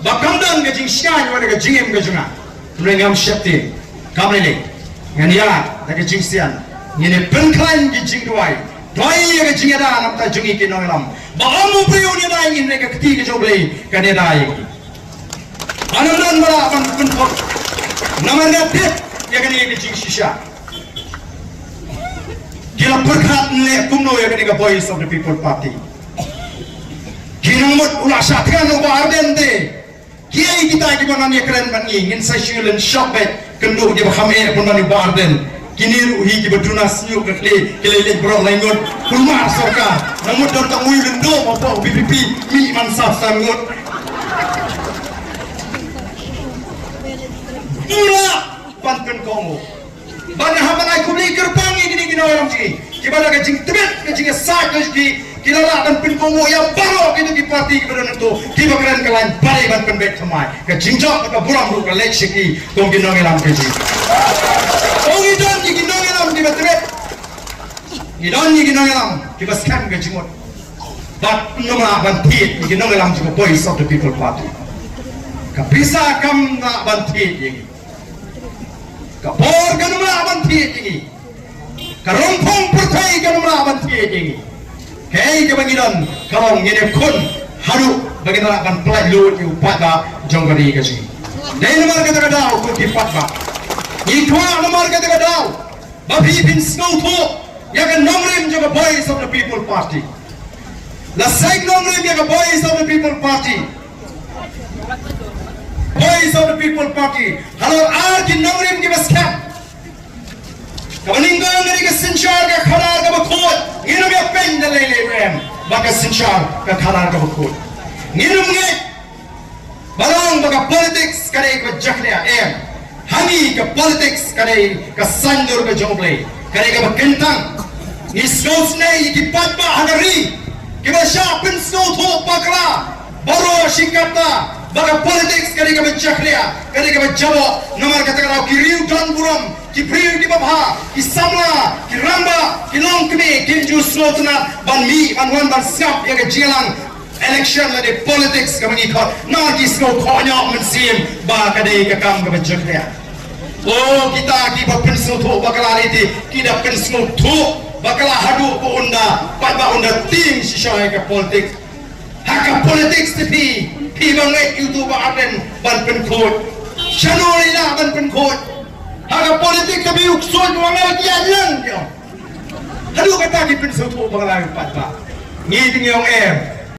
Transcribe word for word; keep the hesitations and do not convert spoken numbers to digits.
Ba kam don ka jingshngaiñ wat ka jingim ka jong nga. Hynrei ngam sheptieng. Kam lei lei. Ngan ïa da ka jingsian. Ngin ïa pynkhlaiñ ki jingduwai. Duwai ïa ka jingïada na ka bynta jong ngi ki nongïalam. Ba ym u briew un ïada ïa ngi, hynrei ka kti ka jong U Blei kan ïada ïa ngi. Ngam don ba lah ban pynpop. Namar nga tip ïa kane ka jingshisha. Ki la pyrkhat leh kumno ïa kane ka Voice of the People Party. Ki nang mut u la shah thngan u Bah Ardent te. Kiei kita kiba nang ïakren bad ngi, ngin sa shu len shoh beit, kynduh kiba kham eh pynban ïa u Bah Ardent. Kine ruh hi kiba duna snieh ka khlieh, ki leit leit baroh lai ngut, kulmar sorkar. Nang mut don tang uwei u lyngdoh hapoh VPP, mih man saf san ngut. Ym lah ban pynkohnguh. Bad nga hap ban ai khublei kyrpang ïa kine ki nongïalam jong ngi kiba da ka jingtbit, ka jingïasaid ka jong ki, ki la lah ban pynkohnguh ïa baroh kito ki party kiba don hangto, kiba kren ka lain ba dei ban pynbeit thymmai. Ka jingjop bad ka burom ruh ka leit sha ki kum ki nongïalam ka jong ngi. Ngi don ïa ki nongïalam kiba tbit. Ngi don ïa ki nongïalam kiba skhem ka jingmut. Bad ngim lah ban thied ïa ki nongïalam jong ka Voice of the People Party. Ka pisa kam lah ban thied ïa ngi. Ka bor kam lah ban thied ïa ngi. Ka rongphong pyrthei kam lah ban thied ïa ngi. Kaei kaba ngi don ka long ngin ïakhun haduh ba ngin lah ban pyllait lut ïa u paidbah jong ka ri ka jong ngi. Dei namar kata ka daw ko ki paidbah, ngi kwah namar kata ka daw ba phi phin sngewthuh ïa ka nongrim jong ka Voice of the People Party. La seng nongrim ïa ka Voice of the People Party. Voice of the People Party. Halor ar ki nongrim kiba skhem. Kaba nyngkong ka dei ka synshar ka khadar kaba khuid. Ngin ym ïa pyn da lei lei ruh em ba ka synshar ka khadar kaba khuid. Ngin ym ngeit ba long ba ka politics ka dei kaba jakhlia, em. Ha ngi ka politics ka dei ka saiñdur ka jong U Blei, ka dei kaba kyntang. Ngi sngewsynei ïa ki paidbah ha ka ri kiba shah pynsngewthuh bakla baroh shi katta ba ka politics ka dei kaba jakhlia, ka dei kaba jaboh. Namar kata ka daw ki riew don burom, ki briew kiba bha, ki samla, ki rangbah, ki longkmie kim ju sngewtynnat ban mih ban wan ban sngap ïa ka jingïalang election lane politics kaba ngi khot. Namar ki sngewthuh noh mynsiem ba ka dei ka kam kaba jakhlia. O kita kiba pynsngewthuh bakla lei te, ki da pynsngewthuh bakla haduh ba un da, paidbah un da tieng shisha ïa ka politics. Ha ka politics te phi, phi ba ngeit ïa uto u Bah Ardent ban pynkhuid. Shano lei lah ban pynkhuid? Ha ka politics te phi u ksuid u angel ki ïaid lang ki ong. Haduh kata ki pynsngewthuh bakla ïa u paidbah. Ngi te ngi ong em.